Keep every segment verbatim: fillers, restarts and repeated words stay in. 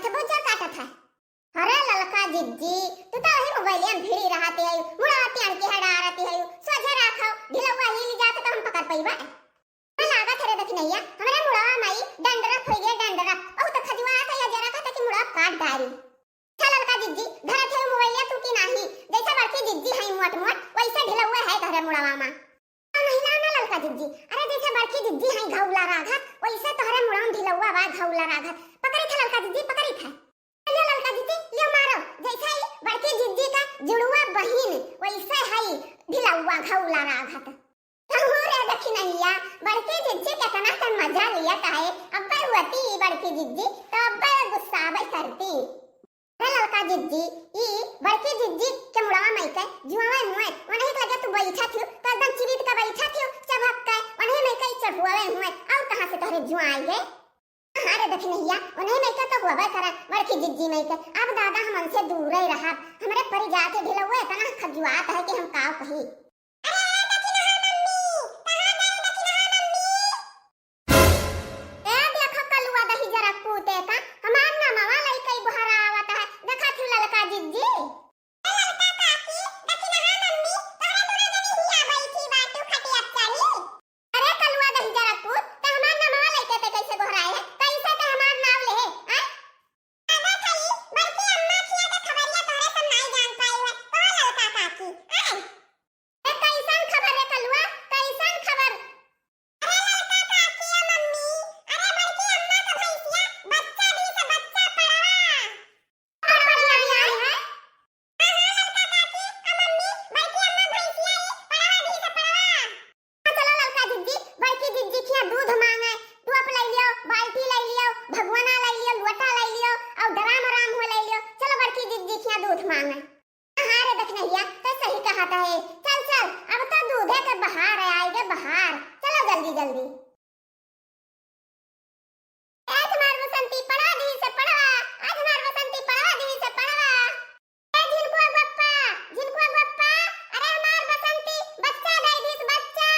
अच्छा, बुज्जर काटत है। अरे ललका जिज्जी, तू तो वही मोबाइलिया में भिड़ी रहती है, मुड़वा तियान के हड़ा रहती है, सोझे राखो, ढिलौआ हिल जात तो हम पकड़ पइबा। ना लागत है रे दखिनैया, हमरे मुड़वा माई डंडरफ होइ गए, डंडरफ। ओह तो खजुआ आता या जरा कहता कि मुड़वा काट डारी। अच्छा ललका जिज्जी, धरत है मोबाइलिया तू की नाही, जैसे बड़की जिज्जी है मोट मोट, वैसे ढिलौआ है तोहरे मुड़वा मा। नहीं ना, ना ललका जिज्जी, अरे जैसे बड़की जिज्जी है घौला राघत, वैसे तोहरे मुड़वा मा ढिलौआ बा घौला राघत। पकड़ी था ललका जिज्जी, पकड़ी था। अरे ललका जिज्जी, लियो मारो, जैसे ही बड़की जिज्जी का जुड़वा बहिन, वैसे है ढिलौआ घौला राघत। कहूँ रे दखिनैया, बड़की जिज्जी केतना के मजा लियत है। अब्बे हुअती ई बड़की जिज्जी, तो अब्बे गुस्साबे करती। अरे ललका जिज्जी, ई बड़की जिज्जी के मुड़वा माई के जुआवे मुए, वनही के लगे तू बैठा थियो, तो एकदम चिरित के बैठा थियो, चभक के, वनही माई के चढ़ुआवे मुए, और कहाँ से तोहरे जुआई है? हाँ रे दखिनैया, वनही माई के तो हुआवे करे, बड़की जिज्जी माई के। अब दादा हम उनसे दूरे रहब, हमरे परी जात है ढिलौआ, इतना खजुआत है कि हम काव कही। अरे दखिनहा मम्मी, कहाँ गई दखिनहा मम्मी? ए देखो कलुआ दही जरा पूते का, हमार नमवा लइके गोहरावत है, देखा थी ललका जिज्जी। ए ललका काकी, दखिनहा मम्मी, तोहरे दोनों जनी हिया बैठी बाटू खटिया चढ़ी। अरे कलुआ दही जरा पूत, ते हमार नमवा लइके ते कैसे गोहराए है? कैसे ते हमार नाव ले है? आय? अबे खाली बड़की अम्मा खिया के खबरिया तोहरे सब नाई जान पाई है। कहो ललका काकी, आय? ए, कैसन खबर रे कलुआ? कैसन खबर? अरे ललका काकी, ए मम्मी, अरे बड़की अम्मा का भैंसिया बच्चा दी से बच्चा पड़वा। बड़ बढ़िया बियाह है। हाँ, हाँ, ललका काकी, ए मम्मी, बड़की अम्मा भैंसिया ई पड़वा दी से पड़वा। हाँ, चलो ललका जिज्जी, बड़की जिज्जी खिया दूध मांगे, टोप लै लियो, बाल्टी लै लियो, भगवना लै लियो, लोटा लै लियो, और ड्राम व्राम हो लै लियो। चलो बड़की जिज्जी खिया दूध मांगे। हाँ रे दखिनैया, तो सही कहत है। चल, चल, अब तो दूधे के बहार आइगे, बहार। चलो जल्दी, जल्दी। आज हमार बसंती पड़वा दी से पड़वा, आज हमार बसंती पड़वा दी से पड़वा। ए झिनकुआ बप्पा, झिनकुआ बप्पा, अरे हमार बसंती बच्चा दै दिस, बच्चा।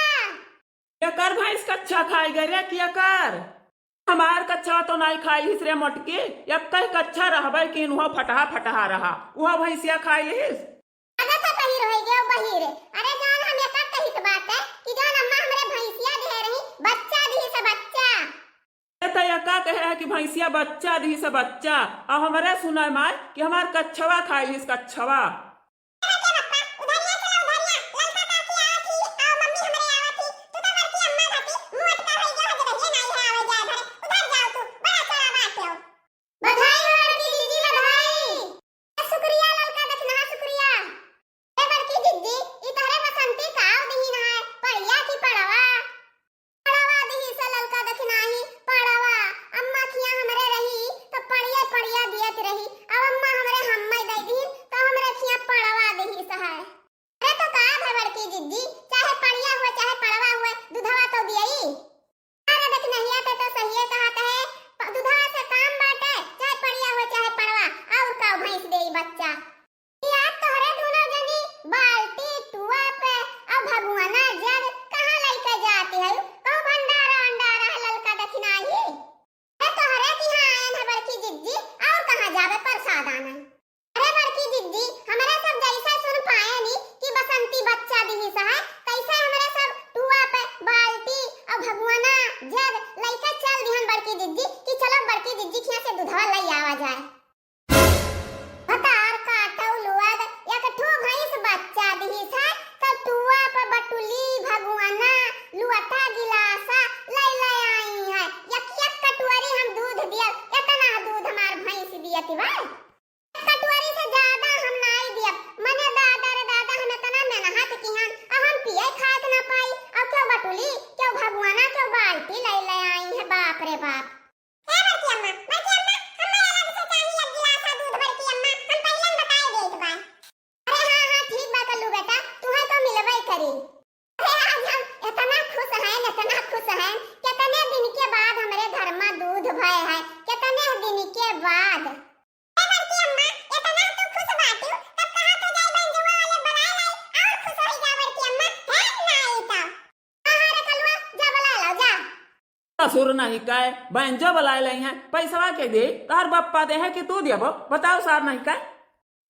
केकर भैंस कच्छा खाइ गए रे, केकर? हमार कच्छा तो नाई खाइलिस रे मोटकी, एक्कै कच्छा रहबै कि उहो फटहा फटहा रहा, उहो भैंसिया खाइलिस। आदत है बहिर होइ गयो बहिर। अरे जान हम एकर कहित बात है कि जान अम्मा हमरे भैंसिया दिहे रही, बच्चा दिही से बच्चा। ए त एका कहे है कि भैंसिया बच्चा दिही से बच्चा, और हमरे सुनाए माय कि हमार कच्छवा खाइलिस कच्छवा। ए बड़के बप्पा, उधरिया चलो, उधरिया। ललका काकी आवत ही, और मम्मी हमरे आवत ही। तू तो बड़की अम्मा खाती मोटका होइ गयो है, जगहिया नाई है आवे जाए भरे। उधर जाओ तू, बड़ा चला बाटे हो। बधाई हो बड़की जिज्जी, बधाई। ए, शुक्रिया ललका दखिनहा, शुक्रिया। ए बड़की जिज्जी, ई तोहरे बसंती काव दिहिन है, पड़िया की पड़वा? पड़वा दिहिस ललका दखिनहा, पड़वा। अम्मा खिया हमरे रही, तो पड़िया, पड़िया दियत रही। अब अम्मा हमरे हम्मै दै दिहिन, तो हमरे खिया पड़वा दिहिस है। अरे तो का भा बड़की जिज्जी, चाहे पड़िया हुए, चाहे पड़वा हुए, दुधवा तो दियई। अरे दखिनहिया, ते तो सहिए कहत है, प-, दुधवा से काम बाटे, चाहे पड़िया हुए, चाहे पड़वा, और का भैंस देई बच्चा। ई आज तोहरे दुनो जनी बाल्टी, टुआ पे, और भगुआना जग कहाँ लइके जाती है? कहूँ भंडारा अंडारा है ललका दखिनहा? ए तोहरे किहाँ आयन है बड़की जिज्जी, और कहाँ जाबे परसाद आनन? अरे बड़की जिज्जी, हमरे सब जैसे सुन पाए नी कि बसंती बच्चा दिहिस है, तैसे हमरे सब टुआ पे बाल्टी और भगुआना जग लइके चल दिहन बड़की जिज्जी कि चलो बड़की जिज्जी खिया से दुधवा लइ आवा जाए। भतार काटौ लुअद, एक ठो भैंस बच्चा दिहिस है, त टुआ पे बटुली, भगुआना, लुअटा, गिलासा लइ लइ आई है। एक एक कटोरी हम दूध दियब, एतना दूध हमार भैंस दियत बा। एक कटोरी से ज्यादा हम नाई दियब। मने दादा रे दादा, हम एतना मेहनत किहन, अब हम पिए खाए के ना पाई। और क्यों बटुली, क्यों भगुआना, क्यों बाल्टी लइ लइ आई है, बाप रे बाप। ए बड़की अम्मा, बड़की अम्मा, हम्मै अलग से चाही एक गिलासा दूध बड़की अम्मा, हम पहिलन बताए देत बा। अरे हाँ, हाँ, ठीक बा कल्लू बेटा, तुहैं तो मिलबै करी। अरे आज हम एतना खुश हैं, एतना खुश हैं, केतने दिन के बाद हमरे घर मा दूध भय है, केतने दिन के बाद। ए बड़की अम्मा, एतना तू खुश बाटू, तब कहा तो जाई बंजुआ वाले बुलाए लाई, और खुश होई जा बड़की अम्मा, है ना आई तो। हाँ, हाँ रे कलुआ, जा बुलाए लाओ, जा। बस सुर नहीं कहे, बैंजो बुलाए लई है, पैसवा के दे, तोहर बप्पा दे है कि तू देबो? बताओ सार नहीं कहे।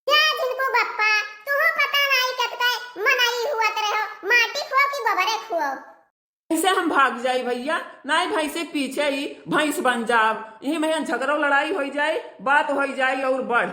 जा झिनकू बप्पा, तुहो पता नहीं कतके मनई हुआ तेरे हो, माटी खुओ कि गोबरे खुओ। ऐसे हम भाग जाई भैया, नहीं भैंसे के पीछे ही भैंस बन जाब। यही में झगड़ो लड़ाई होई जाई, बात होई जाई और बढ़।